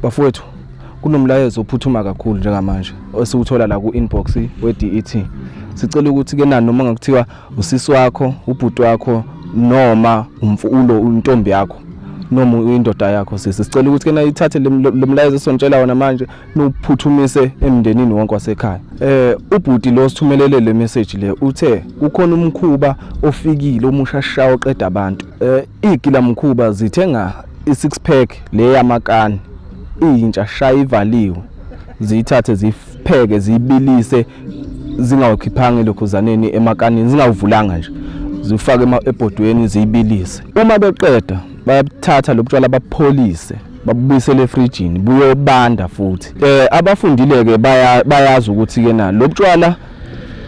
Bafowethu, kunomlayezo ophuthuma kakhulu njengamanje esiwuthola la ku-inbox we-DET. Sicela ukuthi ke nani, noma ngakuthiwa usisi wakho, ubhuti wakho, noma umfulo, intombi yakho, noma indoda yakho, sisi, sicela ukuthi ke nayithathe lo mlayezo esontshela wona manje, niwuphuthumise emndenini wonke wasekhaya. Ubhuti lo sithumelele le message le uthe kukhona umkhuba ofikile omusha sha oqeda abantu. Igila mkhuba zithenga i-six pack le yamakani, iyintsha sha, ivaliwe, ziyithathe, ziyipheke, ziyibilise, zingawukhiphanga elokhuzaneni emakanini, zingawuvulanga nje, zifake ebhodweni, ziyibilise. Uma beqeda bayabuthatha lobutshwala, bapholise, babuyisele efrijini, buyobanda futhi. Abafundile ke bayazi ukuthi ke na lobutshwala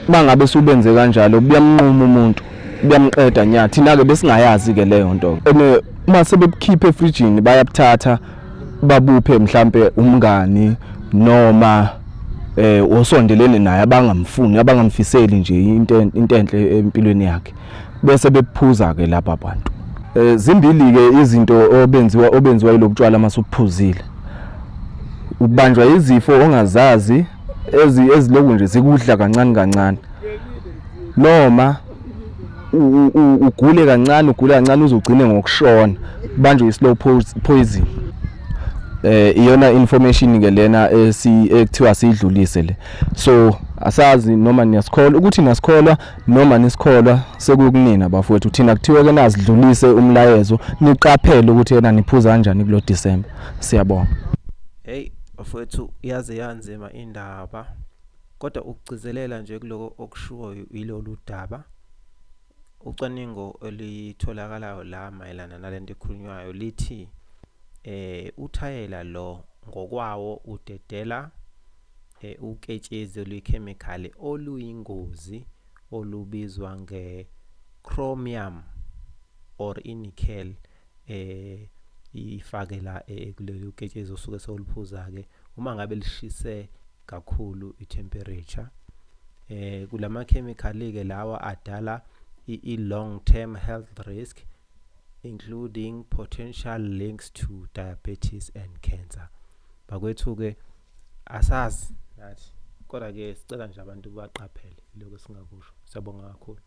mangabe subenze kanjalo buyamnquma umuntu, buyamqeda nya. Thina ke besingayazi ke leyo nto. Ene uma sebebukhipha efrijini, bayabuthatha, babuphe mhlambe umngani noma osondelene naye abangamfuni, abangamfiseli nje into enhle empilweni yakhe, bese bephuza ke laba bantu. Zimbili ke izinto obenziwa yilobutshwala. Masuphuzile, ubanjwa izifo ongazazi eziloku nje zikudla kancane kancane, noma ugule kancane, ugule kancane, uzugcine ngokushona, banjwe i-slow poison. Iyona information ke lena esi ekuthiwa siyidlulise le. So asazi noma niyasikholwa ukuthi niyasikholwa noma nisikholwa, sekukunina bafowethu. Thina kuthiwa ke nazidlulise umlayezo, niqaphele ukuthi yena niphuza kanjani kulo December. Siyabonga. Hey bafowethu, yaze yanzima indaba, kodwa ukugcizelela nje kuloko okushiwo yilolu daba, ucwaningo olitholakalayo la mayelana nalento ekhulunywayo lithi uthayela lo ngokwawo udedela uketshezi oluyikhemikhali oluyingozi olubizwa nge-chromium or i-nickel, ifakela kulolu ketshezi osuke sewuliphuza ke uma ngabe lishise kakhulu i-temperature. Kulama chemical ke lawa adala i-long term health risk, including potential links to diabetes and cancer. Bakwethu ke, asazi nathi, kodwa ke sicela nje abantu baqaphele. Lokho singakusho. Siyabonga kakhulu.